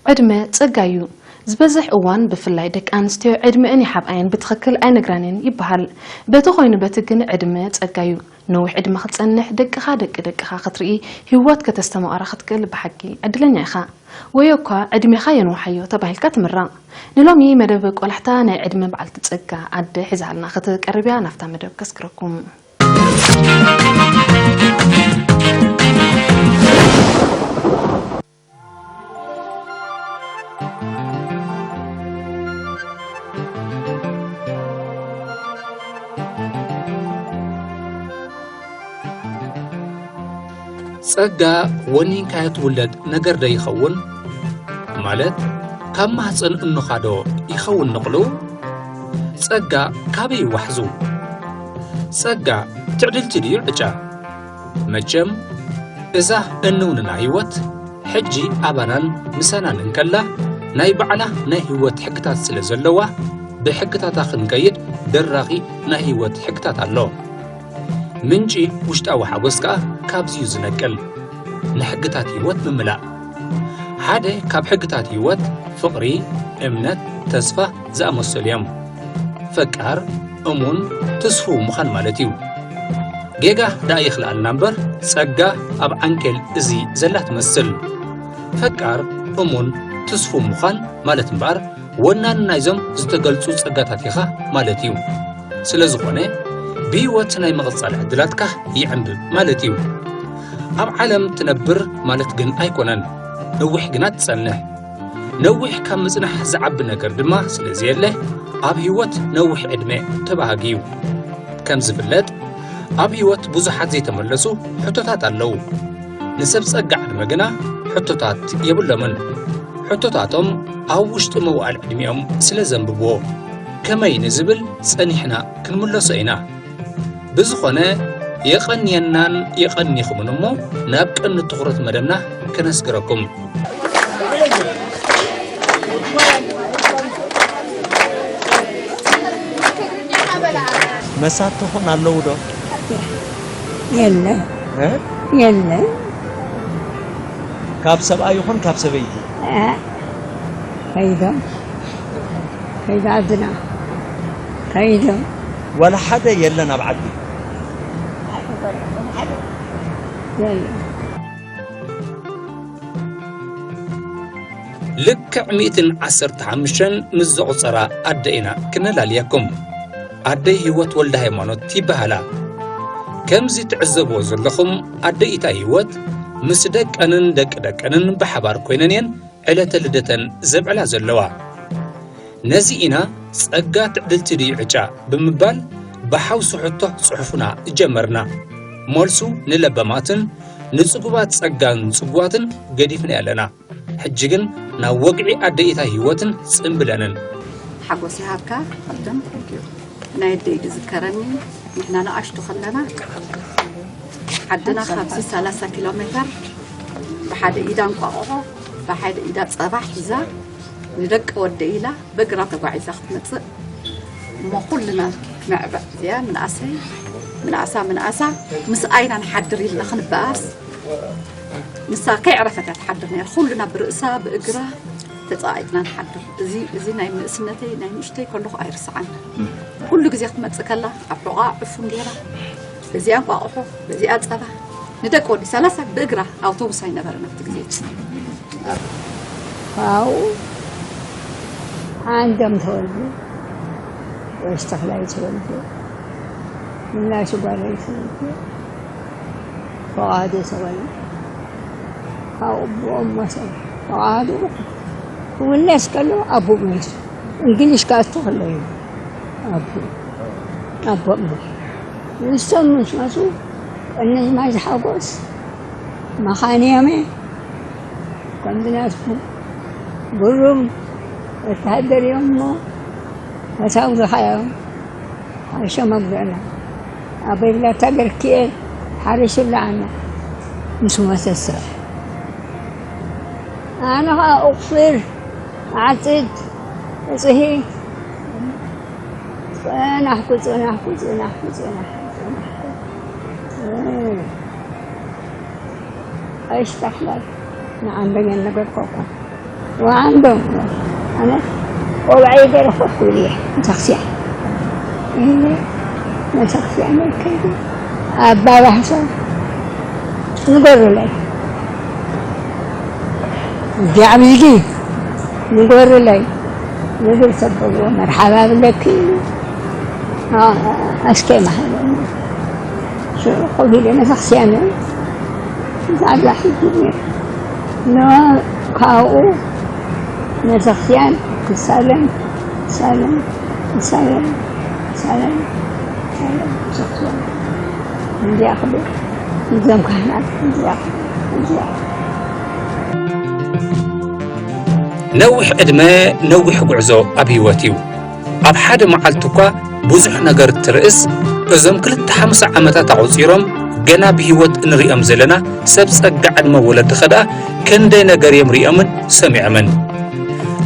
ዕድመ ጸጋ እዩ። ዝበዝሕ እዋን ብፍላይ ደቂ ኣንስትዮ ዕድመአን ይሓብኣየን ብትኽክል ኣይነግራንን ይበሃል። በቲ ኮይኑ በቲ ግን ዕድመ ጸጋ እዩ። ነዊሕ ዕድመ ክትጸንሕ ደቅኻ ደቂ ደቅኻ ክትርኢ ህይወት ከተስተማቕራ ክትክእል ብሓቂ ዕድለኛ ኢኻ። ወይ እኳ ዕድሜኻ የንውሓዮ ተባሂልካ ትምረቕ። ንሎሚ መደብ ቆላሕታ ናይ ዕድመ በዓልቲ ጸጋ ኣደ ሒዛልና ክትቀርብ እያ። ናብታ መደብ ከስግረኩም። ጸጋ ወኒንካዮ ትውለድ ነገር ዶ ይኸውን? ማለት ካብ ማህጸን እኖኻ ዶ ይኸውን ንቕሉ? ጸጋ ካበይ ይዋሕዙ? ጸጋ ትዕድልቲ ድዩ ዕጫ? መቸም እዛ እንውንና ህይወት ሕጂ ኣባናን ምሳናን እንከላ ናይ ባዕላ ናይ ህይወት ሕግታት ስለ ዘለዋ ብሕግታታ ክንከይድ ደራኺ ናይ ህይወት ሕግታት ኣሎ። ምንጪ ውሽጣዊ ሓጎስ ከኣ ካብዚ እዩ ዝነቅል። ንሕግታት ህይወት ምምላእ። ሓደ ካብ ሕግታት ህይወት ፍቕሪ፣ እምነት፣ ተስፋ ዝኣመሰሉ እዮም። ፈቃር፣ እሙን፣ ትስፉው ምዃን ማለት እዩ። ጌጋ ደኣ ይኽልኣልና እምበር ጸጋ ኣብ ዓንኬል እዚ ዘላ ትመስል። ፈቃር፣ እሙን፣ ትስፉው ምዃን ማለት እምበኣር ወናኒ ናይዞም ዝተገልጹ ጸጋታት ኢኻ ማለት እዩ። ስለ ዝኾነ ብህይወት ናይ ምቕጻል ዕድላትካ ይዕንብብ ማለት እዩ። ኣብ ዓለም ትነብር ማለት ግን ኣይኮነን፣ ነዊሕ ግና ትጸንሕ። ነዊሕ ካብ ምጽናሕ ዝዓቢ ነገር ድማ ስለ ዘየለ ኣብ ህይወት ነዊሕ ዕድመ ተባሃጊ እዩ። ከም ዝፍለጥ ኣብ ህይወት ብዙሓት ዘይተመለሱ ሕቶታት ኣለዉ። ንሰብ ጸጋ ዕድመ ግና ሕቶታት የብሎምን። ሕቶታቶም ኣብ ውሽጢ መዋእል ዕድሚኦም ስለ ዘንብብዎ ከመይ ንዝብል ጸኒሕና ክንምለሶ ኢና። ብዝኾነ የቐንየናን የቐንይኹምን እሞ ናብ ቀንዲ ትኹረት መደብና ከነስግረኩም። መሳትኹን ኣለዉ ዶ? የለ። እ? የለ። ካብ ሰብኣይ ይኹን ካብ ሰበይቲ? እ፣ ከይዶም። ከይዳ ዓድና። ከይዶም። ዋላ ሓደ የለን ኣብ ዓዲ? የለ። ልክዕ ሚእትን ዓሰርተ ሓሙሽተን ምስ ዘቑጸራ ኣደ ኢና ክነላልየኩም። ኣደይ ህይወት ወልደ ሃይማኖት ይበሃላ። ከምዚ ትዕዘብዎ ዘለኹም ኣደይ ኢታይ ህይወት ምስ ደቀንን ደቂ ደቀንን ብሓባር ኮይነን እየን ዕለተ ልደተን ዘብዕላ ዘለዋ። ነዚ ኢና ጸጋ ትዕድልቲ ድዩ ዕጫ ብምባል ብሓውሲ ሕቶ ጽሑፍና ጀመርና። መልሱ ንለባማትን ንጽጉባት ጸጋን ጽጉባትን ገዲፍና ኣለና። ሕጂ ግን ናብ ወግዒ ኣደይታ ህይወትን ጽምብለንን። ሓጎስ ይሃብካ ሃብቶም። ናይ ኣደይ ዝዝከረኒ፣ ንሕና ንኣሽቱ ከለና ዓድና ካብዚ ሰላሳ ኪሎ ሜተር ብሓደ ኢዳ እንቋቑሖ ብሓደ ኢዳ ጸባ ሒዛ ንደቂ ወደ ኢላ በግራ ተጓዒዛ ክትመጽእ እሞ ኩልና ነዕበ እዚኣ ምንኣሰይ ምንኣሳ ምንኣሳ ምስ ኣይና ንሓድር ኢልና ክንበኣስ ንሳ ከይዕረፈት እያ ትሓድር ነይራ። ኩልና ብርእሳ ብእግራ ተጸቓቒጥና ንሓድር። እዚ እዚ ናይ ንእስነተይ ናይ ንእሽተይ ከለኹ ኣይርስዓን። ኩሉ ግዜ ክትመጽእ ከላ ኣብ ሕቖኣ ዕፉን ገይራ በዚኣ እንቋቑሖ በዚኣ ጸባ ንደቂ ወዲ ሰላሳ ብእግራ ኣውቶቡስ ኣይነበረን ኣብቲ ግዜ። ካብኡ ዓንዶም ተወልዱ፣ ወይስ ተኽላይ ተወልዱ፣ ምላሽ ጓለይ ተወልዱ፣ ፈቓዱ ተወልዱ፣ ካብ ኣቦኦም ሞተ። ፈቓዱ ክውለስ ከሎ ኣቦኡ ሞይቱ። እንግሊሽ ክኣቱ ከሎ እዩ ኣቦ ኣቦኦም ሞይቱ። ንሶም ምስ መፁ፣ እነዝማች ሓጎስ መኻንዮሜ ከምዚ ናትኩም ግሩም ወተሃደር እዮም እሞ፣ ፈታው ዝኻዮም ሓርሾም ኣግዝእና። ኣበይ ብላታ ገርክኤ ሓሪሱ ለዓና። ምስ ሞተ ስራሕ። ኣነ ኸዓ እቑፍር፣ ዓፅድ፣ እፅሂ፣ ጸናሕኩ፣ ጸናሕኩ፣ ጸናሕኩ፣ ጸናሕኩ፣ ጸናሕኩ። እ፣ ቀይሽ ታሕላይ ንዓንደኛ ነገርኳ እኳ። ወዓንዶ ኣነ ቆልዓ ይገረፈኩ እየ። መሳክስያ እየ። መሳክስያ መከይዱ ኣባባሕሶ ንገሩለይ። እዚኣ ብዝጊ ንገሩለይ። ንግር ሰበዎ መርሓባ ብለኪ። ኣስከ ማህለኒ። ሽዑ ኮፍ ኢለ መሳክስያ ነይ። ዛላ ሒዙ ነይሩ። ኖ ካብኡ መሳክስያን ክሳለን ክሳለን ክሳለን ክሳለን ክሳለን መሳክስያን እንዲያ ክብል እዞም ካህናት እንዲያ ክብል እንዲያ ነዊሕ ዕድመ ነዊሕ ጉዕዞ ኣብ ህይወት እዩ። ኣብ ሓደ መዓልቲ እኳ ብዙሕ ነገር ትርእስ። እዞም ክልተ ሓምሳ ዓመታት ኣቑጺሮም ገና ብህይወት እንሪኦም ዘለና ሰብ ጸጋ ዕድመ ወለድኻ ደኣ ክንደይ ነገር እዮም ሪኦምን ሰሚዖምን።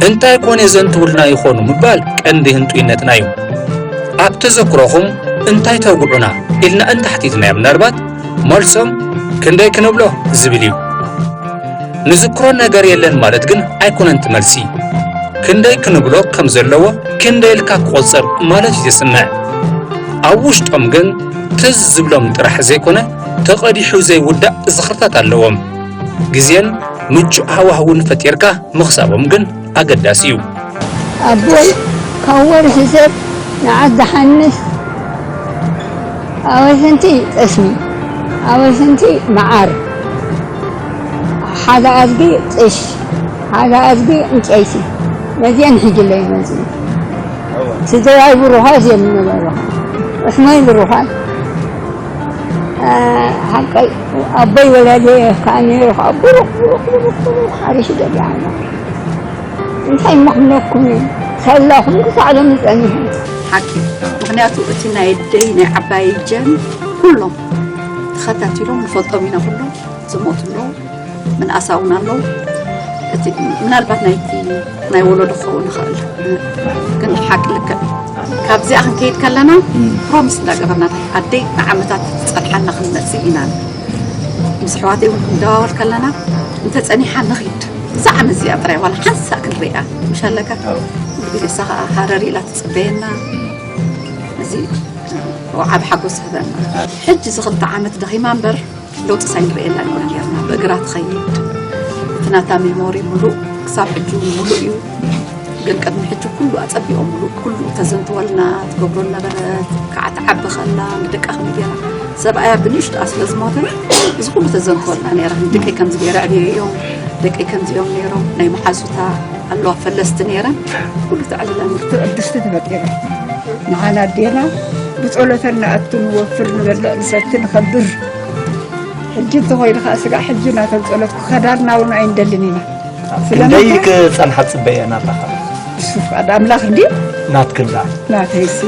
እንታይ ኮን የዘንትውልና ይኾኑ ምባል ቀንዲ ህንጡይነትና እዩ። ኣብ ተዘክሮኹም እንታይ ተውግዑና ኢልና እንተሓቲትናዮም ምናልባት መልሶም ክንደይ ክንብሎ ዝብል እዩ። ንዝክሮ ነገር የለን ማለት ግን ኣይኮነን እቲ መልሲ። ክንደይ ክንብሎ ከም ዘለዎ ክንደይ ኢልካ ክቆጽር ማለት እዩ ዘስምዕ። ኣብ ውሽጦም ግን ትዝ ዝብሎም ጥራሕ ዘይኮነ ተቐዲሑ ዘይውዳእ ዝኽርታት ኣለዎም። ግዜን ምቹእ ሃዋህውን ፈጢርካ ምኽሳቦም ግን ኣገዳሲ እዩ። ኣቦይ ካብ ወርሒ ሰብ ንዓዲ ሓንስ ኣበሰንቲ ጠስሚ ኣበሰንቲ መዓር ሓደ ኣድጊ ጥሽ ሓደ ኣድጊ ዕንጨይቲ ነዚአን ሒዙለይ መፅኡ። ስድራይ ብሩኻት እዮም ዝነበሩ። እሕመይ ብሩኻት ሓቀይ ኣቦይ ወላዲ ከዓ ነይሩ ከዓ ብሩኽ ብሩኽ ብሩኽ ብሩኽ ሓሪሱ ገዲኣና። እንታይ እሞ ክብለኩም እየ ሳላኹም ክሳዕ ሎሚ ጸኒሐ። ሓቂ ምኽንያቱ እቲ ናይ ኣደይ ናይ ዓባይ ጀን ኩሎም ተኸታቲሎም ንፈልጦም ኢና ኩሎም ዝሞቱ ኣለዉ ምንኣሳ እውን ኣለዉ እቲ ምናልባት ናይቲ ናይ ወለዶ ክኸውን ይኽእል ግን ሓቂ ልክዕ ካብዚኣ ክንከይድ ከለና ፕሮሚስ እንዳገበርና ኣደይ ንዓመታት ዝፀንሓና ክንመፅእ ኢና ምስ ኣሕዋተይ እውን ክንደዋወል ከለና እንተፀኒሓ ንኺድ እዛ ዓመት እዚኣ ጥራይ ዋላ ሓንሳእ ክንሪኣ ምሽ ኣለካ ኩሉ ግዜ እሳ ከዓ ሃረር ኢላ ትፅበየና እዚ ዓብ ሓጎስ ይህበና ሕጂ እዚ ክልተ ዓመት ደኺማ እምበር ለውጢ ሳይንርእየላ ኢና ነርና ብእግራ ትኸይድ እቲ ናታ ሜሞሪ ሙሉእ ክሳብ ሕጂ እውን ሙሉእ እዩ ግን ቅድሚ ሕጂ ኩሉ ኣፀቢቖ ሙሉእ ኩሉ ተዘንትወልና ትገብሮ ነበረት ከዓ ትዓቢ ከላ ንደቃ ከመይ ገይራ ሰብኣያ ብንእሽትኣ ስለ ዝሞተ እዚ ኩሉ ተዘንትወልና ነይራ ደቀይ ከምዚ ገይረ ዕብየ እዮም ደቀይ ከምዚኦም ነይሮም ናይ መሓዙታ ኣለዋ ፈለስቲ ነይረን ኩሉ ተዕልለን ቅድስቲ ተፈጢራ ንዓና ኣዴና ብፀሎተን ንኣቱ ንወፍር ንበልዕ ንሰቲ ንኸብር ሕጂ እንተኾይኑ ከዓ ስጋዕ ሕጂ ናተን ፀሎት ክኸዳልና እውን ኣይንደልን ኢና ክንደይ ክፀንሓ ፅበየን ኣለኻ እሱ ፍቃድ ኣምላኽ እንዲ ናትክን ደኣ ናተይሲ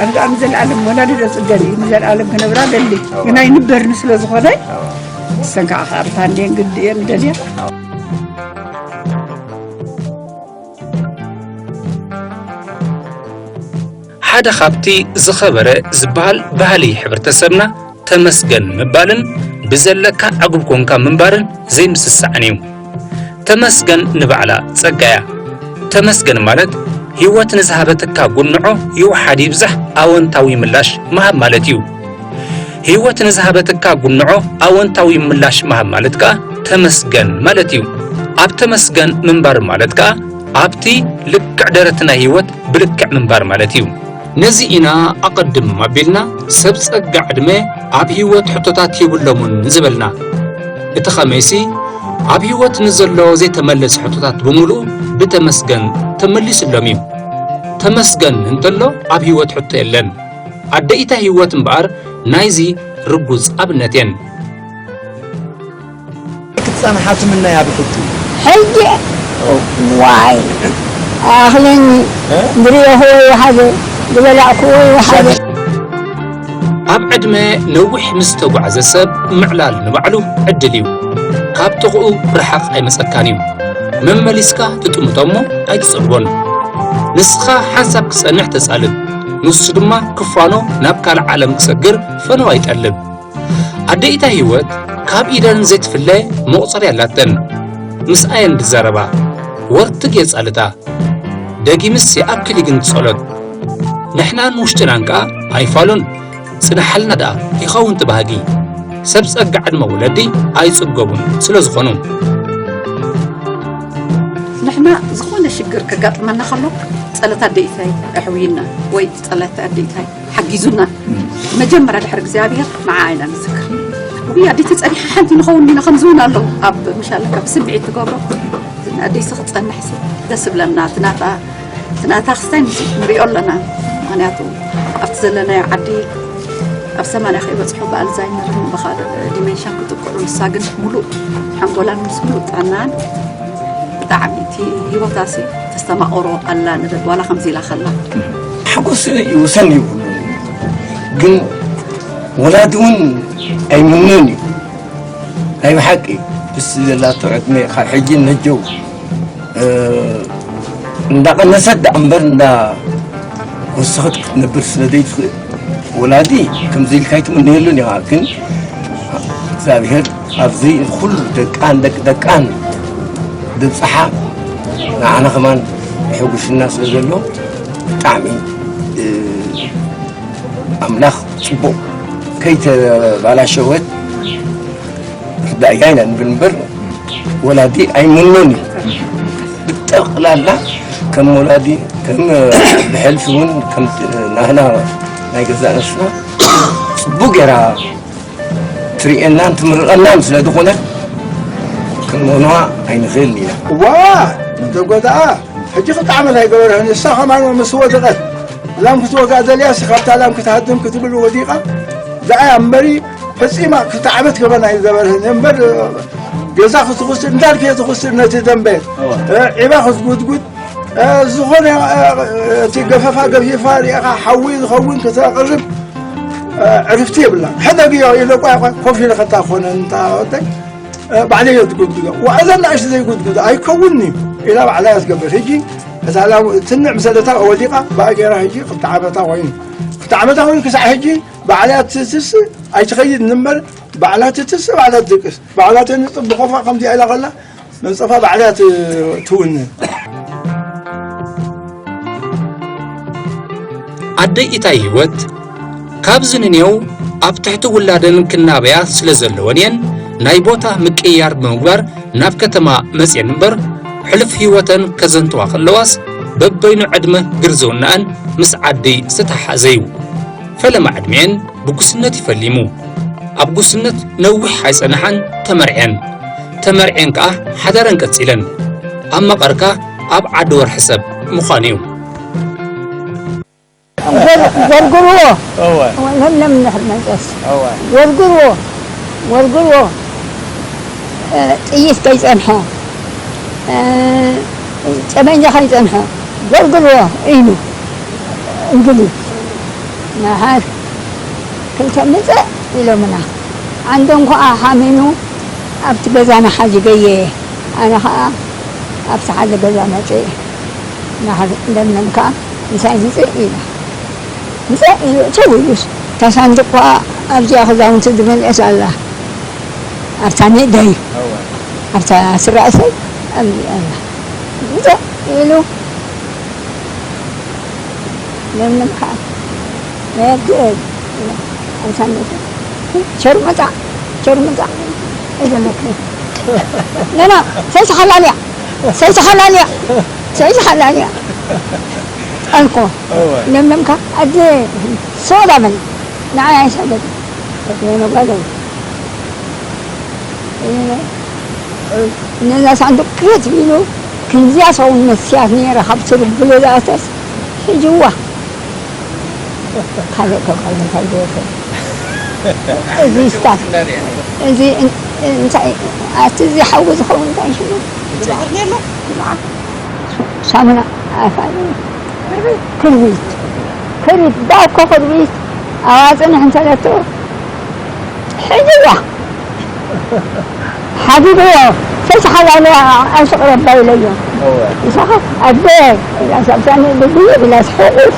ኣነ ከዓ ንዘለኣለም ወላዲ ዶ ፅገብ እዩ ንዘለኣለም ክነብራ ደሊ ግን ኣይንበርን ስለ ዝኾነ እሰን ከዓ ክኣርታ እንድየን ግዲ እየን ደልያ ሓደ ካብቲ ዝኸበረ ዝበሃል ባህሊ ሕብረተሰብና ተመስገን ምባልን ብዘለካ ዕጉብ ኮንካ ምንባርን ዘይምስሳዕን እዩ። ተመስገን ንባዕላ ጸጋ እያ። ተመስገን ማለት ህይወት ንዝሃበትካ ጉንዖ ይውሓድ ይብዛሕ ኣወንታዊ ምላሽ ምሃብ ማለት እዩ። ህይወት ንዝሃበትካ ጉንዖ ኣወንታዊ ምላሽ ምሃብ ማለት ከኣ ተመስገን ማለት እዩ። ኣብ ተመስገን ምንባር ማለት ከኣ ኣብቲ ልክዕ ደረት ናይ ህይወት ብልክዕ ምንባር ማለት እዩ። ነዚ ኢና ኣቐድም ኣቢልና ሰብ ጸጋ ዕድመ ኣብ ህይወት ሕቶታት የብሎምን ዝበልና። እቲ ኸመይሲ ኣብ ህይወት ንዘሎ ዘይተመለሰ ሕቶታት ብምሉኡ ብተመስገን ተመሊሱሎም እዩ። ተመስገን እንተሎ ኣብ ህይወት ሕቶ የለን። ኣደኢታ ህይወት እምበኣር ናይዚ ርጉጽ ኣብነት እየን። ክትጸንሓ ትምነያ ብሕጂ ሕጂ ዋይ ኣኽለኒ ዝርየኽዎ ይሓዘ ዝበላዕክዎ ይሓዘ ኣብ ዕድመ ነዊሕ ምስ ተጓዕዘ ሰብ ምዕላል ንባዕሉ ዕድል እዩ። ካብ ጥቕኡ ርሓቕ ኣይመጸካን እዩ። መመሊስካ ትጥምቶ እሞ ኣይትጸልቦን። ንስኻ ሓንሳብ ክጸንሕ ተጻልብ፣ ንሱ ድማ ክፋኖ ናብ ካልእ ዓለም ክሰግር ፈነው ኣይጠልብ። ኣደኢታ ህይወት ካብ ኢደን ዘይትፍለ መቑጸርያ ኣላተን። ምስኣየን ድዛረባ። ወርትግ የጻልታ። ደጊምስ ይኣክል ግን ጸሎት። ንሕናን ውሽጥናን ከኣ ኣይፋሉን። ጽንሓልና ደኣ ይኸውን እቲ ባህጊ። ሰብ ጸጋ ዕድመ ወለዲ ኣይጽገቡን ስለ ዝኾኑ። ንሕና ዝኾነ ሽግር ከጋጥመና ከሎ ጸሎት ኣደይታይ ኣሕውይና ወይ ጸሎት ኣደይታይ ሓጊዙና። መጀመርያ ድሕሪ እግዚኣብሔር ንዓ ኢና ንዝክር። ውይ ኣዴ ተጸኒሓ ሓንቲ ንኸውን ኢና ከምዚ እውን ኣሎ ኣብ ምሻለካ ብስምዒት ትገብሮ። ኣዴስ ክጸንሕ ሲ ደስ ብለና። ትናታ ትናታ ክስታይ ንሪኦ ኣለና። ምክንያቱ ኣብቲ ዘለናዮ ዓዲ ኣብ ሰማንያ ከይበጽሑ ብኣልዛይመርን ብኻልእ ዲሜንሽን ክጥቅዑ፣ ንሳ ግን ሙሉእ ሓንጎላን ምስ ሙሉእ ጥዕናን ብጣዕሚ እቲ ህይወታሲ ተስተማቕሮ ኣላ ንብል ዋላ ከምዚ ኢላ ከላ። ሓጎስ ይውሰን ይብሉ፣ ግን ወላዲ እውን ኣይምኖን እዩ። ናይ ብሓቂ ምስ ዘላቶ ዕድመ ካብ ሕጂ ነጀው እንዳቐነሰት ደኣ እምበር እንዳወሰኸት ክትነብር ስለ ዘይትኽእል፣ ወላዲ ከምዚ ኢልካ ኣይትምነየሉን ኢኻ። ግን እግዚኣብሔር ኣብዚ ኩሉ ደቃን ደቂ ደቃን ድብፅሓ ንዓና ከማን የሐጉስና ስለ ዘሎ ብጣዕሚ ኣምላኽ ፅቡቕ ከይተባላሸወት ርዳእያ ኢና ንብል እምበር ወላዲ ኣይምኖን እዩ። ብጠቕላላ ከም ወላዲ ከም ብሕልፊ እውን ከም ናህና ናይ ገዛእ ነፍስና ፅቡቅ ገይራ ትርእየናን ትምርቐናን ስለ ዝኾነት ክንመኖዋ ኣይንኽእልን ኢና። እዋ እንተጎድኣ ሕጂ ክልተ ዓመት ኣይገበረን። እሳ ከማን ምስ ወደቐት ላም ክትወጋእ ደልያ ሲ ካብታ ላም ክትሃድም ክትብል ወዲቓ ደኣ እምበሪ ፈጺማ ክልተ ዓመት ከማን ኣይገበረን እምበር ገዛ ክትኹስር እንዳልክ ክትኹስር ነቲ ደንበ ዒባ ክትጉድጉድ ዝኾነ እቲ ገፈፋ ገፊፋ ሪእኻ ሓዊ ዝኸውን ክተቕርብ ዕርፍቲ የብላ። ሕደግዮ ኢለ ቋቋ ኮፍ ኢለ ከታ ኮነ እንታ ወደይ ባዕለይ እየ ዝጉድጉዶ። ዋዕዛ ንኣሽቱ ዘይጉድጉዶ ኣይከውንኒ ኢላ ባዕላ እያ ትገብር። ሕጂ እታ ላም ትንዕ ምሰለታ ወዲቓ ብኣ ገይራ ሕጂ ክልተ ዓመታ ኮይኑ ክልተ ዓመታ ኮይኑ ክሳዕ ሕጂ ባዕላ ትትስ ኣይትኸይድ እምበር ባዕላ ትትስ ባዕላ ትድቅስ ባዕላ ተንጽብ ብኾፋ ከምዚኣ ኢላ ከላ መንጸፋ ባዕላ ትውንን። ኣደይ ኢታይ ህይወት ካብዚ ንኔው ኣብ ትሕቲ ውላደን ክናበያ ስለ ዘለወን እየን ናይ ቦታ ምቅይያር ብምግባር ናብ ከተማ መጽየን እምበር ሕሉፍ ህይወተን ከዘንትዋ ከለዋስ በበይኑ ዕድመ ግርዝውናኣን ምስ ዓዲ ዝተተሓሓዘ እዩ። ፈለማ ዕድሜኤን ብጉስነት ይፈሊሙ። ኣብ ጉስነት ነዊሕ ኣይጸንሓን ተመርዔን። ተመርዔን ከኣ ሓዳረን ቀጺለን። ኣብ መቐርካ ኣብ ዓዲ ወርሒ ሰብ ምዃን እዩ። ጎርጉርዎ ለምለም ንድሕር መጸስ ጎርጉርዎ ጎርጉርዎ ጥይት ከይጸንሖ ጠመንጃ ከይጸንሖ ጎርጉርዎ ኢሉ እንግሊዝ መሓር ከይተምጽእ ኢሎምና። ዓንዶም ከኣ ሓሚሙ ኣብቲ ገዛና ሓዚገየ ኣነ ከኣ ኣብቲ ሓደ ገዛ መጽየ። መሓር ለምለም ከኣ ምሳይ ምጽእ ኢላ። ምጽእ ኢሉ እተው ኢሉስ እታ ሳንዱቕ ከኣ ኣብዚኣ ክዳውንቲ ዝመልአት ኣላ። ኣብታ ሜደይ ኣብታ ስራእሰይ ኣብዚኣ ኣላ። ምጽእ ኢሉ ለምለም ከዓ ናይ ኣዲኤ ኣንሳነቱ ሸርሙጣ ሸርሙጣ እዘመት ነና ሰይቲ ሓላልያ ሰይቲ ሓላልያ ሰይቲ ሓላልያ ኣልኮ ለምለምካ ኣደ ሶዳ በል ንዓይ ኣይሰደድ ነጓዘው ነዛ ሳንዱቅ ክት ኢሉ ክንዚኣ ሰው መስያት ነይረ ካብ ትርብሎ ዝኣተስ ሕጂ እዋ ካልእ ከብቀል እንታይ ገይርኩ እዚ ስታት እዚ እንታይ ኣቲ እዚ ሓዊ ዝኸውን እንታይ ሽሙ ሳሙና ኣፋ ክርቢት ክርቢት ባኮ ክርቢት ኣዋፅንሕ እንተለቶ ሕጅዋ ሓዲግዎ ሰይተሓላለያ ኣይስቕረባ ኢለዮ ኢሳኻ ኣደ ሳብሳኒ ብብይ ብላ ስሕቕ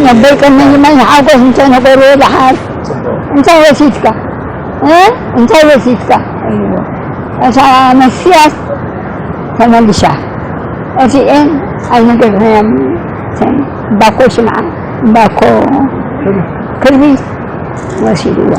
ነበር ቀነይ ማይ ሓጎስ እንተ ነገርዎ ደሓር እንታይ ወሲድካ እንታይ ወሲድካ እታ መስያስ ተመልሻ እዚኤን ኣይነገርናዮም። ባኮ ሽምዓ፣ ባኮ ክርቢት ወሲድዋ።